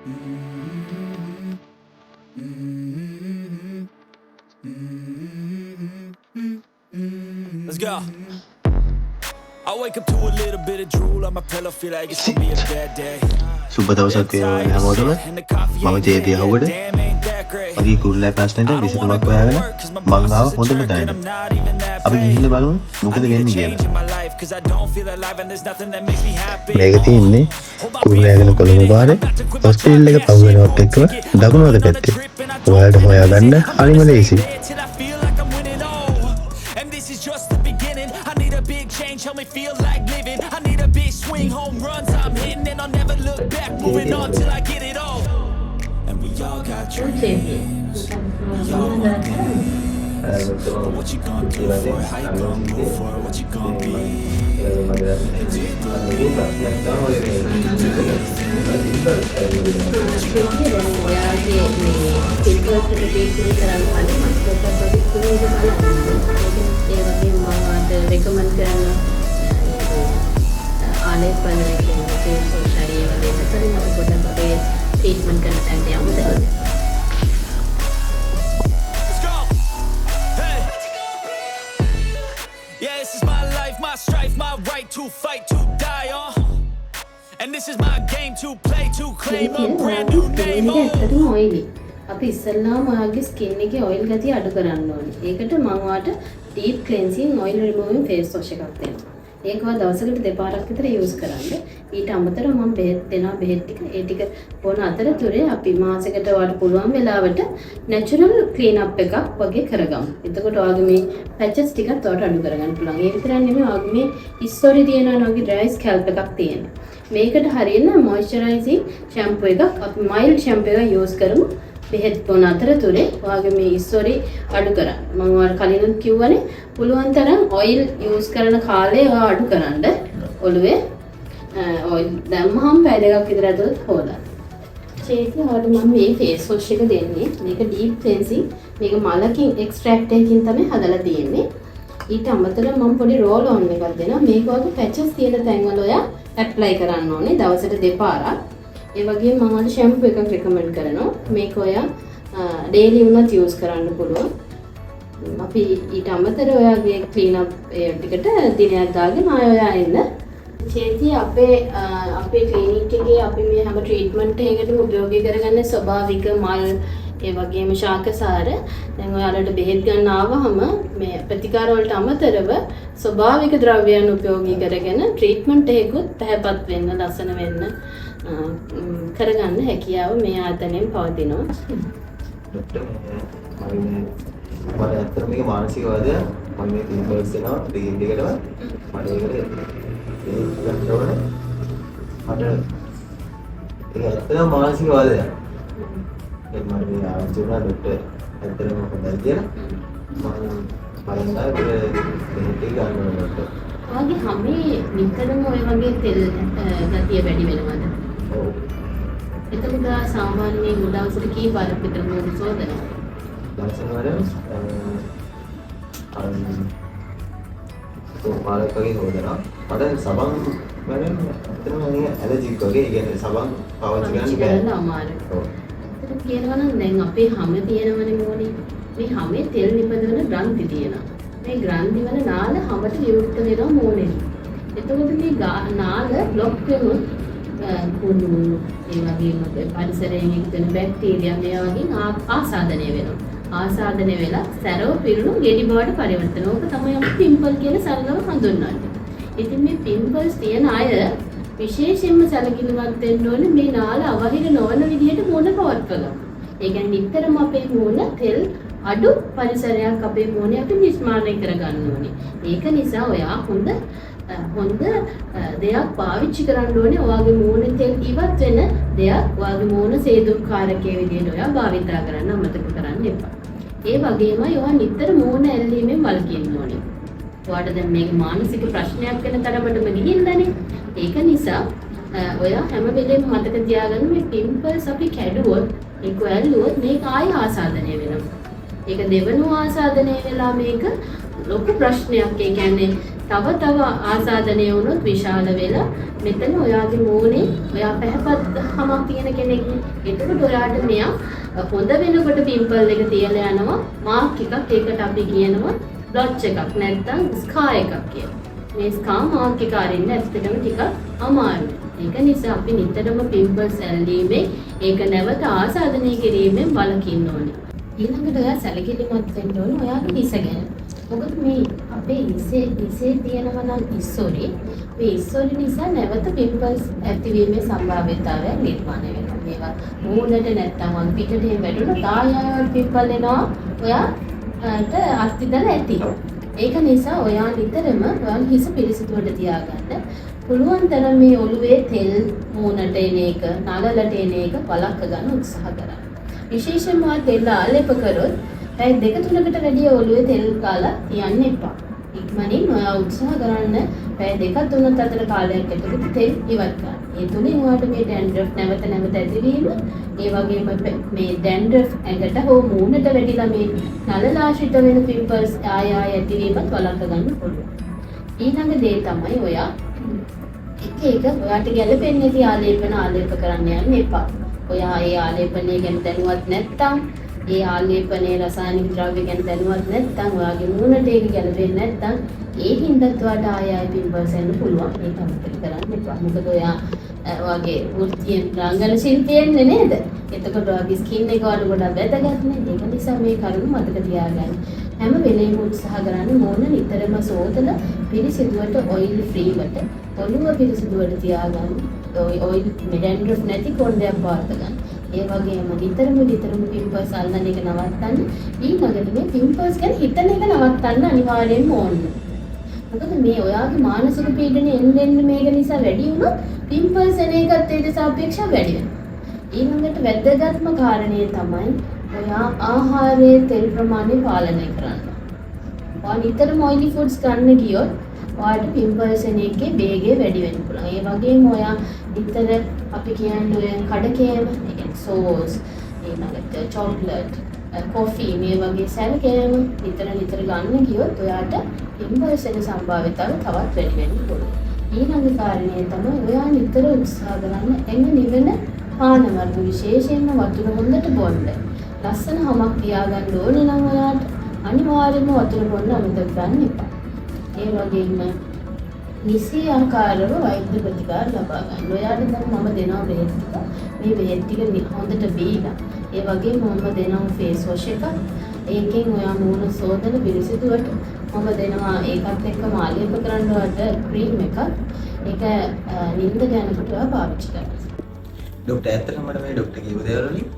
Let's go. I wake up to a little bit of drool on my pillow, feel like it's gonna be a bad day. සුබ දවසක් වේවා හැමෝටම. මම ජේදී අහුවට. මගේ කුරුල්ලා ප්‍රශ්නෙට විසඳුමක් හොයාගෙන මං ආව හොඳම තැනට. අපි ගිහිල්ලා බලමු මොකද වෙන්නේ කියලා. මේක තියෙන්නේ කුරුණෑගල කොළඹ පාරේ හොස්පිටල් එක පහු වෙනවත් එක්කම දකුණු අත පැත්තේ. ඔයාලට හොයාගන්න හරිම ලේසි. And this is just the beginning. I need a big change, help me feel like living. I need a big swing, home runs I'm hitting, and I'll never look back. Moving on till I get it all. And we all got dreams. But what you gonna do for it? How you gonna move for it? What you gonna be? Chetiya, දැන් ඔයාගේ මේ pimples එක treatment කරන්න කලින් මම පොඩ්ඩක් වගේ තුනක බලන්න. ඒ වගේම මම ඔයාට රෙකමන්ඩ් කරන ආලේපන කියන්නේ ෆේස් වොෂ් හරි ඒ වගේ කලින් අපි පොඩ්ඩක් අපේ ට්‍රීට්මන්ට් කරන තැනට යමුද? Let's go. Hey. Yeah, this is my life, my strife, my right to fight, to die on. And this is my game to play, to claim a brand new name. එක ඇත්තටම oily. අපි ඉස්සෙල්ලාම ඔයාගේ skin එකේ oil ගතිය අඩු කරන්න ඕනේ. ඒකට මම ඔයාට ඩීප් ක්ලෙන්සිං ඔයිල් රිමූවිං ෆේස් වොෂ් එකක් දෙනවා. ඒක ඔයා දවසකට දෙපාරක් විතර යූස් කරන්න. ඊට අමතරව මම බෙහෙත් දෙනවා, බෙහෙත් ටික. ඒ ටික බොන අතරතුරේ අපි මාසෙකට ඔයාට පුළුවන් වෙලාවට නැචරල් ක්ලීන් අප් එකක් වගේ කරගමු. එතකොට ඔයාගේ මේ පැචස් ටිකත් ඔයාට අඩු කරගන්න පුළුවන්. ඒ විතරක් නෙමෙයි, ඔයාගේ මේ ඉස්සොරි තියෙනවා වගේ ඩ්‍රයි ස්කැල්ප් එකක් තියෙනවා. මේකට හරියන මොයිස්චරයිසිං ෂැම්පූ එකක්, අපි මයිල්ඩ් ෂැම්පූ එකක් යූස් කරමු. බෙහෙත් බොන අතරතුරේ ඔයාගේ මේ ඉස්සොරි අඩු කරන්න. මම ඔයාලට කලිනුත් කිව්වනේ, පුළුවන් තරම් ඔයිල් යූස් කරන කාලය ඔයා අඩු කරන්න. ඔළුවේ ඔයිල් දැම්මහම පැය 2ක් විතර ඇතුළත හොදන්න. චේති, ඔයාලට මම මේ ෆේස් වොෂ් එක දෙන්නේ. මේක ඩීප් ක්ලෙන්සිං. මේක මලකින් එක්ස්ට්‍රැක්ට් එකකින් තමයි හදලා තියෙන්නේ. ඊට අමතරව මම පොඩි රෝල් ඔන් එකක් දෙනවා. මේක වගේ පැචස් තියෙන තැන්වල ඔයා ඇප්ලයි කරන්න ඕනේ දවසට දෙපාරක්. ඒ වගේම මම ඔයාලට ෂැම්පූ එකක් රෙකමන්ඩ් කරනවා. මේක ඔයා ඩේලි වුණත් යූස් කරන්න පුළුවන්. අපි ඊට අමතරව ඔයාගේ ක්ලීන් අප් ඒ ටිකට දිනයක් දාගෙන ආයෙ ඔයා එන්න. චේති, අපේ අපේ ක්ලිනික් එකේ අපි මේ හැම ට්‍රීට්මන්ට් එකකටම උපයෝගී කරගන්නේ ස්වභාවික මල්, ඒ වගේම ශාකසාර. දැන් ඔයාලට බෙහෙත් ගන්න ආවහම මේ ප්‍රතිකාර වලට අමතරව ස්වභාවික ද්‍රව්‍යයන් උපයෝගී කරගෙන ට්‍රීට්මන්ට් එකකුත් පැහැපත් වෙන්න, ලස්සන වෙන්න කරගන්න හැකියාව මේ ආයතනයෙන් පවතිනවා. ඩොක්ටර්, මම මට ඇත්තටම මේක මානසික වදයක්. මම මේ පිම්පල්ස් එනවා දිගින් දිගටම. මට ඒකට ඒ ගන්න ඕනේ. මට ඒක ඇත්තටම මානසික වදයක්. ඒක මට මේ ආරංචි වුණා ඩොක්ටර් ඇත්තටම හොඳයි කියලා. මම බලන්න ආවේ බෙහෙත් ටික ගන්න ඕනේ ඩොක්ටර්. ඔයාගේ හැමේ නිතරම ඔය වගේ තෙල් ගතිය වැඩි වෙනවද? ඔව්. එතකොට ඔයා සාමාන්‍යයෙන් දවසට කී පාරක් විතර මූණ සෝදනවද? දවසට වර අර පාරක් වගේ හොදනවා. මට සබන් වලින් ඇත්තටම නිකන් ඇලර්ජික් වගේ. ඒ කියන්නේ සබන් පාවිච්චි කරන්න පාවිච්චි බෑ. කරන්න අමාරුයි. ඔව්. ඇත්තටම කියනවා නම් දැන් අපේ හැම තියෙනවනේ මූණේ. මේ හැමේ තෙල් නිපදවන ග්‍රන්ථි තියෙනවා. මේ ග්‍රන්ථි වල නාල හැමට විවෘත වෙනවා මූණේ. එතකොට මේ නාල බ්ලොක් වෙනොත් කුණු, ඒ වගේම පරිසරයෙන් එකතු වෙන බැක්ටීරියා මේ වගේ ආසාදනය වෙනවා. ආසාදනය වෙලා සැරව පිරුණු ගෙඩි බවට පරිවර්තන. ඕක තමයි අපි පිම්පල් කියලා සරලව හඳුන්වන්නේ. ඉතින් මේ පිම්පල්ස් තියෙන අය විශේෂයෙන්ම සැලකිලිමත් වෙන්න ඕනේ මේ නාල අවහිර නොවන විදිහට මූණ පවත්වගන්න. ඒ කියන්නේ නිතරම අපේ මූණ තෙල් අඩු පරිසරයක් අපේ මූණේ අපි නිර්මාණය කරගන්න ඕනේ. ඒක නිසා ඔයා හොඳ හොඳ දෙයක් පාවිච්චි කරන්න ඕනේ. ඔයාගේ මූණේ තෙල් ඉවත් වෙන දෙයක් ඔයාගේ මූණ සේදුම්කාරකයේ විදිහට ඔයා භාවිතා කරන්න අමතක කරන්න එපා. ඒ වගේමයි ඔයා නිතර මූණ ඇල්ලීමෙන් වළකින්න ඕනේ. ඔයාට දැන් මේක මානසික ප්‍රශ්නයක් වෙන තරමටම ගිහිල්ලානේ. ඒක නිසා ඔයා හැම වෙලේම මතක තියාගන්න, මේ පිම්පල්ස් අපි කැඩුවොත්, ඒක ඇල්ලුවොත් මේක ආයෙ ආසාදනය වෙනවා. ඒක දෙවනුව ආසාදනය වෙලා මේක ලොකු ප්‍රශ්නයක්. ඒ කියන්නේ තව තව ආසාදනය වුණොත් විශාල වෙලා මෙතන ඔයාගේ මූණේ ඔයා පැහැපත් හමක් තියෙන කෙනෙක් නේ. එතකොට ඔයාට මෙයා හොඳ වෙනකොට පිම්පල් එක තියලා යනවා මාක් එකක්. ඒකට අපි කියනවා බ්ලොච් එකක් නැත්නම් ස්කා එකක් කියලා. මේ ස්කා මාක් එක අරින්න ඇත්තටම ටිකක් අමාරුයි. ඒක නිසා අපි නිතරම පිම්පල්ස් ඇල්ලීමේ ඒක නැවත ආසාදනය කිරීමෙන් වළකින්න ඕනේ. ඊළඟට ඔයා සැලකිලිමත් වෙන්න ඕනේ ඔයාගේ හිස ගැන. මොකද මේ අපේ හිසේ හිසේ තියෙනවා නම් ඉස්සොරි, මේ ඉස්සොරි නිසා නැවත පිම්පල්ස් ඇතිවීමේ සම්භාව්‍යතාවයක් නිර්මාණය වෙනවා. මේවා මූණට නැත්තම් වම් පිටට එහෙම වැටුණොත් ආය ආය පිම්පල් එනවා. ඔයාට අත්විඳලා ඇති. ඒක නිසා ඔයා නිතරම ඔයාගේ හිස පිරිසිදුවට තියාගන්න. පුළුවන් තරම් මේ ඔළුවේ තෙල් මූණට එන එක, නළලට එන එක වළක්ව ගන්න උත්සාහ කරන්න. විශේෂයෙන්ම ඔයා තෙල් ආලේප කරොත් පැය දෙක තුනකට වැඩිය ඔළුවේ තෙල් ගාලා තියන්න එපා. ඉක්මනින් ඔයා උත්සාහ කරන්න පැය දෙකක් තුනක් අතර කාලයක් ඇතුළත තෙල් ඉවත් කරන්න. ඒ තුලින් ඔයාට මේ ඩැන්ඩ්‍රෆ් නැවත නැවත ඇතිවීම, ඒ වගේම මේ ඩැන්ඩ්‍රෆ් ඇඟට හෝ මූණට වැටිලා මේ නළලාශ්‍රිත වෙන පිම්පල්ස් ආය ආය ඇතිවීමත් වළක්ව ගන්න පුළුවන්. ඊළඟ දේ තමයි ඔයා එක එක ඔයාට ගැළපෙන්නේ නැති ආලේපන ආලේප කරන්න යන්න එපා. ඔයා ඒ ආලේපනය ගැන දැනුවත් නැත්නම්, ඒ ආලේපනයේ රසායනික ද්‍රව්‍ය ගැන දැනුවත් නැත්නම්, ඔයාගේ මූණට ඒක ගැළපෙන්නේ නැත්නම්, ඒ හින්දාත් ඔයාට ආය ආය පිම්පල්ස් එන්න පුළුවන්. ඒක අමතක කරන්න එපා. මොකද ඔයා ඔයාගේ වෘත්තියෙන් රංගන ශිල්පියෙන්නේ නේද? එතකොට ඔයාගේ ස්කින් එක ඔයාලට ගොඩක් වැදගත් නේ. ඒක නිසා මේ කරුණු මතක තියාගන්න. හැම වෙලේම උත්සාහ කරන්න මූණ නිතරම සෝදලා පිරිසිදුවට ඔයිල් ෆ්‍රී වට ඔළුව පිරිසිදුවට තියාගන්න. ඔයිල් ඩැන්ඩ්‍රෆ් නැති කොණ්ඩයක් පවත්වා ගන්න. ඒ වගේම නිතරම නිතරම පිම්පල්ස් අල්ලන එක නවත්තන්න. ඊළඟට මේ පිම්පල්ස් ගැන හිතන එක නවත්තන්න අනිවාර්යයෙන්ම ඕන. මොකද මේ ඔයාගේ මානසික පීඩනය එන්න එන්න මේක නිසා වැඩි වුණොත් පිම්පල්ස් එන එකත් ඊට සාපේක්ෂව වැඩි වෙනවා. ඊළඟට වැදගත්ම කාරණය තමයි ඔයා ආහාරයේ තෙල් ප්‍රමාණය පාලනය කරන්න. ඔයා නිතරම ඔයිලි ෆුඩ්ස් ගන්න ගියොත් ඔයාට පිම්පල්ස් එන එකේ වේගය වැඩි වෙන්න පුළුවන්. ඒ වගේම ඔයා නිතර අපි කියන්නේ ඔය කඩ කෑම, ඒ කියන්නේ සෝස්, ඊළඟට චොක්ලට්, කොෆි මේ වගේ සැර කෑම නිතර නිතර ගන්න ගියොත් ඔයාට පිම්පල්ස් එන සම්භාවිතාවය තවත් වැඩි වෙන්න පුළුවන්. ඊළඟ කාරණය තමයි ඔයා නිතර උත්සාහ කරන්න ඇඟ නිවන පාන වර්ග, විශේෂයෙන්ම වතුර හොඳට බොන්න. ලස්සන හමක් තියාගන්න ඕනේ නම් ඔයාට අනිවාර්යයෙන්ම වතුර බොන්න අමතක කරන්න එපා. ඒ වගේම නිසි ආකාරව වෛද්‍ය ප්‍රතිකාර ලබා ගන්න. ඔයාට දැන් මම දෙනවා බෙහෙත් ටික. මේ බෙහෙත් ටික හොඳට බීලා, ඒ වගේම මම දෙනවා ෆේස් වොෂ් එකක්. ඒකෙන් ඔයා මූණ සෝදන පිරිසිදුවට මම දෙනවා. ඒකත් එක්කම ආලේප කරන්න ඔයාට ක්‍රීම් එකක්. ඒක නින්දට යනකොට ඔයා පාවිච්චි කරන්න. ඩොක්ටර්, ඇත්තටම මට මේ ඩොක්ටර් කියපු දේවල් වලින්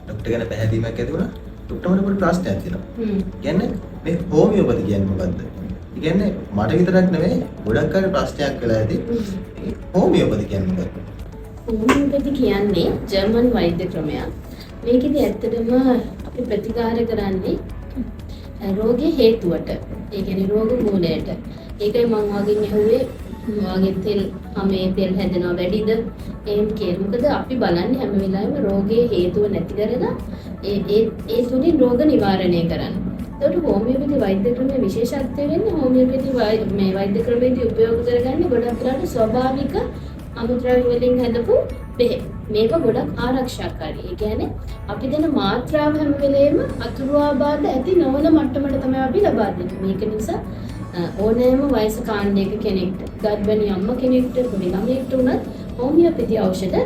ඩොක්ටර් ගැන පැහැදීමක් ඇති වුණා. ඩොක්ටර්, මට පොඩි ප්‍රශ්නයක් තියෙනවා. කියන්නේ මේ හෝමියෝපති කියන්නේ මොකද්ද? ඒ කියන්නේ මට විතරක් නෙවෙයි, ගොඩක් අය ප්‍රශ්නයක් වෙලා ඇති. මේ හෝමියෝපති කියන්නේ මොකද්ද? හෝමියෝපති කියන්නේ ජර්මන් වෛද්‍ය ක්‍රමයක්. මේකෙදි ඇත්තටම අපි ප්‍රතිකාර කරන්නේ රෝගයේ හේතුවට. ඒ කියන්නේ රෝග මූලයට. ඒකයි මං ඔයාගෙන් ඇහුවේ ඔයාගේ තෙල් හැමේ තෙල් හැදෙනවා වැඩිද එහෙම කියලා. මොකද අපි බලන්නේ හැම වෙලාවෙම රෝගයේ හේතුව නැති කරලා ඒ ඒ ඒ තුලින් රෝග නිවාරණය කරන්න. එතකොට හෝමියෝපති වෛද්‍ය ක්‍රමයේ විශේෂත්වය වෙන්නේ හෝමියෝපති මේ වෛද්‍ය ක්‍රමයේදී උපයෝග කරගන්නේ ගොඩක් වෙලාවට ස්වභාවික අමුද්‍රව්‍ය වලින් හදපු බෙහෙත්. මේවා ගොඩක් ආරක්ෂාකාරී. ඒ කියන්නේ අපි දෙන මාත්‍රාව හැම වෙලේම අතුරු ආබාධ ඇති නොවන මට්ටමට තමයි අපි ලබා දෙන්නේ. මේක නිසා ඕනෑම වයස කාණ්ඩයක කෙනෙක්ට, ගර්භණී අම්මා කෙනෙක්ට, පොඩි ළමයෙක්ට වුණත් හෝමියෝපති ඖෂධ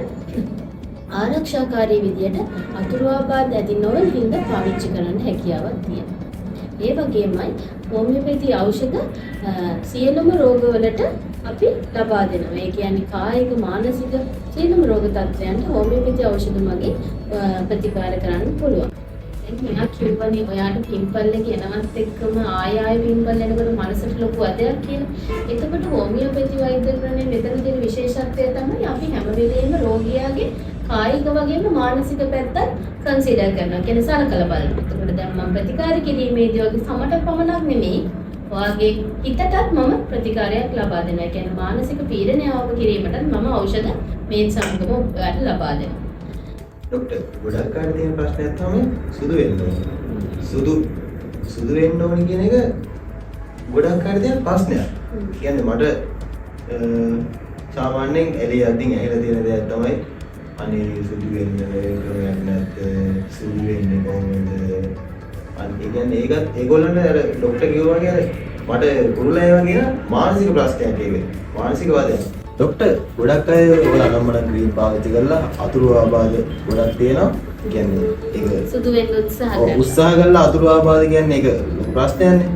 ආරක්ෂාකාරී විදියට අතුරු ආබාධ ඇති නොවන හින්දා පාවිච්චි කරන්න හැකියාවක් තියෙනවා. ඒ වගේමයි හෝමියෝපති ඖෂධ සියලුම රෝගවලට අපි ලබා දෙනවා. ඒ කියන්නේ කායික, මානසික සියලුම රෝග තත්ත්වයන්ට හෝමියෝපති ඖෂධ මගින් ප්‍රතිකාර කරන්න පුළුවන්. දැන් මෙයා කිව්වනේ ඔයාට පිම්පල් එක එනවත් එක්කම ආය ආය පිම්පල් එනකොට මනසට ලොකු වදයක් කියලා. එතකොට හෝමියෝපති වෛද්‍ය ක්‍රමයේ මෙතන තියෙන විශේෂත්වය තමයි අපි හැම වෙලේම රෝගියාගේ කායික වගේම මානසික පැත්තත් කන්සිඩර් කරනවා. කියන්නේ සලකලා බලනවා. එතකොට දැන් මම ප්‍රතිකාර කිරීමේදී ඔයාගේ සමට පමණක් නෙමෙයි, ඔයාගේ හිතටත් මම ප්‍රතිකාරයක් ලබා දෙනවා. ඒ කියන්නේ මානසික පීඩනය අවම කිරීමටත් මම ඖෂධ මේ සමගම ඔයාට ලබා දෙනවා. ඩොක්ටර්, ගොඩක් අයට තියෙන ප්‍රශ්නයක් තමයි සුදු වෙන්න ඕනේ. සුදු සුදු වෙන්න ඕනේ කියන එක. ගොඩක් අයට තියෙන ප්‍රශ්නයක්. කියන්නේ මට සාමාන්‍යයෙන් එළිය අද්දින් ඇහිලා තියෙන දෙයක් තමයි අනේ සුදු වෙන්න ක්‍රමයක් නැද්ද? සුදු වෙන්නේ කොහොමද? අන්න ඒ කියන්නේ ඒකත් ඒගොල්ලන්ට අර ඩොක්ටර් කිව්වා වගේ අර මට කුරුලෑ වගේ මානසික ප්‍රශ්නයක් ඒක. මානසික වාදයක්. ඩොක්ටර් ගොඩක් අය ඔය අනම්මනම් ක්‍රීම් පාවිච්චි කරලා අතුරු ආබාධ ගොඩක් තියෙනවා. කියන්නේ ඒක සුදු වෙන්න උත්සාහ ඔව්, කරනවා. උත්සාහ කරලා අතුරු ආබාධ කියන්නේ ඒක ලොකු ප්‍රශ්නයක්නේ.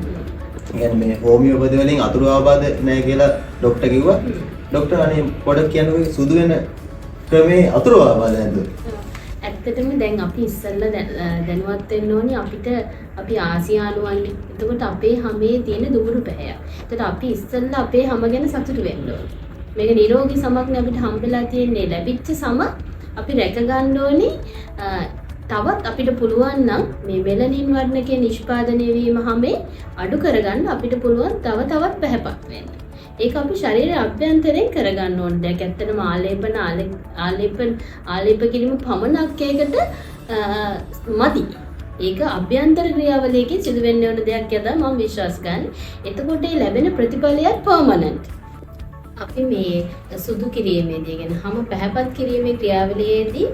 ඒ කියන්නේ මේ හෝමියෝපති වලින් අතුරු ආබාධ නෑ කියලා ඩොක්ටර් කිව්වා. ඩොක්ටර් අනේ පොඩක් කියන්නකෝ ඒක සුදු වෙන ක්‍රමේ අතුරු ආබාධ නැද්ද? ඇත්තටම දැන් අපි ඉස්සෙල්ලා දැනුවත් වෙන්න ඕනේ අපිට අපි ආසියානුවන්නේ. එතකොට අපේ හැමේ තියෙන දුඹුරු පැහැයක්. එතකොට අපි ඉස්සෙල්ලා අපේ හැම ගැන සතුටු වෙන්න ඕනේ. මේක නිරෝගී සමක් නේ අපිට හම්බෙලා තියෙන්නේ. ලැබිච්ච සම අපි රැක ගන්න ඕනේ. තවත් අපිට පුළුවන් නම් මේ මෙලනින් වර්ණකය නිෂ්පාදනය වීම හැමේ අඩු කරගන්න අපිට පුළුවන් තව තවත් පැහැපත් වෙන්න. ඒක අපි ශරීර අභ්‍යන්තරයෙන් කරගන්න ඕන දෙයක්. ඇත්තටම ආලේප කිරීම පමණක් ඒකට මදි. ඒක අභ්‍යන්තර ක්‍රියාවලියකින් සිදු වෙන්න ඕන දෙයක් කියලා මම විශ්වාස කරන්නේ. එතකොට ඒ ලැබෙන ප්‍රතිඵලයත් පර්මනන්ට්. අපි මේ සුදු කිරීමේදී කියන්නේ හැම පැහැපත් කිරීමේ ක්‍රියාවලියේදී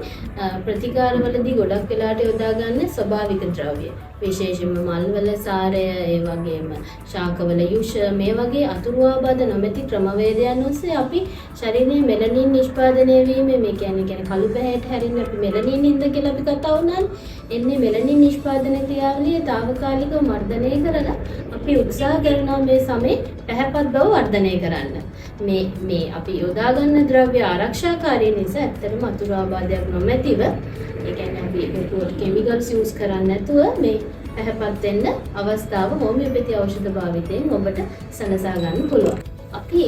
ප්‍රතිකාරවලදී ගොඩක් වෙලාට යොදා ගන්න ස්වභාවික ද්‍රව්‍ය. විශේෂයෙන්ම මල්වල සාරය, ඒ වගේම ශාකවල යුෂ මේ වගේ අතුරු ආබාධ නොමැති ක්‍රමවේදයන් ඔස්සේ අපි ශරීරයේ මෙලනින් නිෂ්පාදනය වීම මේ කියන්නේ කළු පැහැයට හැරෙන්න අපි මෙලනින් හින්දා කියලා අපි කතා වුණානේ. එන්නේ මෙලනින් නිෂ්පාදන ක්‍රියාවලිය තාවකාලිකව මර්ධනය කරලා අපි උත්සාහ කරනවා මේ සමේ පැහැපත් බව වර්ධනය කරන්න. මේ මේ අපි යොදා ගන්න ද්‍රව්‍ය ආරක්ෂාකාරී නිසා ඇත්තටම අතුරු ආබාධයක් නොමැතිව ඒ කියන්නේ අපි ලොකුවට කෙමිකල්ස් යූස් කරන්නේ නැතුව මේ පැහැපත් වෙන්න අවස්ථාව හෝමියෝපැති ඖෂධ භාවිතයෙන් ඔබට සලසා ගන්න පුළුවන්. අපි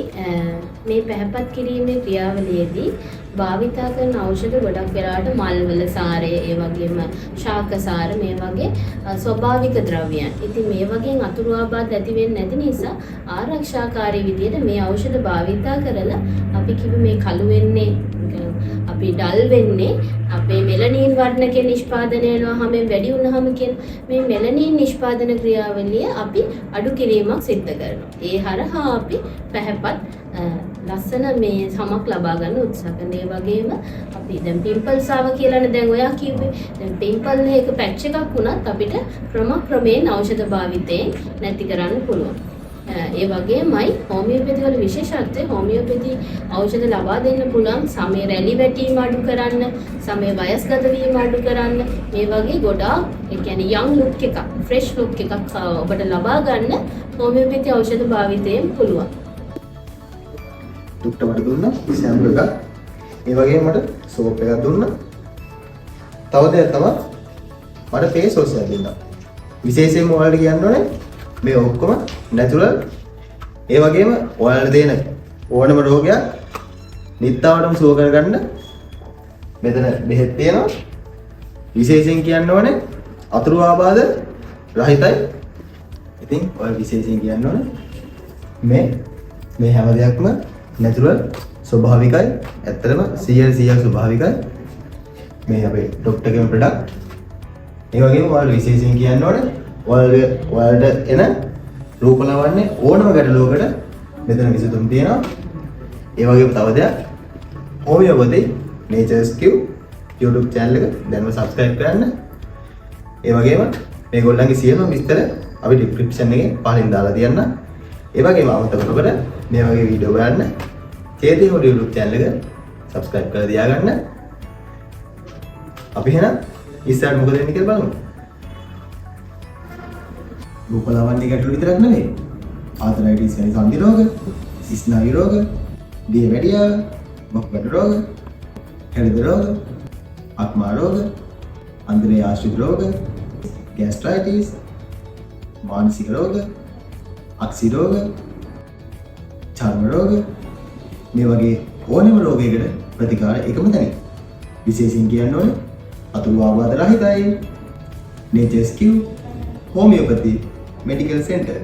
මේ පැහැපත් කිරීමේ ක්‍රියාවලියේදී භාවිතා කරන ඖෂධ ගොඩක් වෙලාවට මල්වල සාරය, ඒ වගේම ශාක සාර මේ වගේ ස්වභාවික ද්‍රව්‍යයන්. ඉතින් මේ වගේ අතුරු ආබාධ ඇති වෙන්නේ නැති නිසා ආරක්ෂාකාරී විදියට මේ ඖෂධ භාවිතා කරලා අපි කිව්ව මේ කළු වෙන්නේ අපි ඩල් වෙන්නේ අපේ මෙලනින් වර්ණකය නිෂ්පාදනය වෙනවා හැමෙන් වැඩි වුණාම කියන මේ මෙලනින් නිෂ්පාදන ක්‍රියාවලිය අපි අඩු කිරීමක් සිද්ධ කරනවා. ඒ හරහා අපි පැහැපත් ලස්සන මේ සමක් ලබා ගන්න උත්සාහ කරනවා. ඒ වගේම අපි දැන් පිම්පල්ස් ආව කියලානේ දැන් ඔයා කිව්වේ. දැන් පිම්පල් එක පැච් එකක් වුණත් අපිට ක්‍රමක්‍රමයෙන් ඖෂධ භාවිතයෙන් නැති කරන්න පුළුවන්. ඒ වගේමයි හෝමියෝපැති වල විශේෂත්වය හෝමියෝපැති ඖෂධ ලබා දෙන්න පුළුවන් සමේ රැලි වැටීම අඩු කරන්න, සමේ වයස්ගත වීම අඩු කරන්න, මේ වගේ ගොඩාක් ඒ කියන්නේ යං ලුක් එකක්, ෆ්‍රෙෂ් ලුක් එකක් ඔබට ලබා ගන්න හෝමියෝපැති ඖෂධ භාවිතයෙන් පුළුවන්. ඩොක්ටර් මට දුන්නා ෂැම්පූ එකක්. ඒ වගේම මට සෝප් එකක් දුන්නා. තව දෙයක් තමයි මට ෆේස් වොෂ් එකක් දුන්නා. විශේෂයෙන්ම ඔයාලට කියන්න ඕනේ මේ ඔක්කොම නැචරල්. ඒ වගේම ඔයාලට දෙන ඕනම රෝගයක් නිත්තාවටම සුව කරගන්න මෙතන බෙහෙත් තියෙනවා. විශේෂයෙන් කියන්න ඕනේ අතුරු ආබාධ රහිතයි. ඉතින් ඔය විශේෂයෙන් කියන්න ඕනේ මේ මේ හැම දෙයක්ම නැචරල් ස්වභාවිකයි. ඇත්තටම 100 100 ස්වභාවිකයි. මේ අපේ ඩොක්ටර්ගේම ප්‍රොඩක්ට්. ඒ වගේම ඔයාලට විශේෂයෙන් කියන්න ඕනේ ඔයාලට එන රූප ලාවන්‍ය ඕනම ගැටලුවකට මෙතන විසඳුම් තියෙනවා. ඒ වගේම තව දෙයක් හෝමියෝපති නේචර්ස් කියු YouTube channel එක දැන්ම subscribe කරන්න. ඒ වගේම මේගොල්ලන්ගේ සියලුම විස්තර අපි ඩිස්ක්‍රිප්ෂන් එකේ පහලින් දාලා තියන්න. ඒ වගේම අමතක නොකර මේ වගේ වීඩියෝ බලන්න චේතී හොඩ YouTube channel එක subscribe කරලා තියාගන්න. අපි එහෙනම් ඉස්සරහට මොකද වෙන්නේ කියලා බලමු. රූප ලාවන්‍ය ගැටලු විතරක් නෙවෙයි. ආතරයිටිස් වැනි සන්ධි රෝග, ස්නායු රෝග, දියවැඩියාව, වකුගඩු රෝග, හෘද රෝග, අක්මා රෝග, අන්දරේ ආශ්‍රිත රෝග, ගෑස්ට්‍රයිටිස්, මානසික රෝග, අක්ෂි රෝග, චර්ම රෝග මේ වගේ ඕනෑම රෝගයකට ප්‍රතිකාර එකම තැනින්. විශේෂයෙන් කියන්න ඕනේ අතුරු ආබාධ රහිතයි. Nature's Q Homeopathy Medical Center.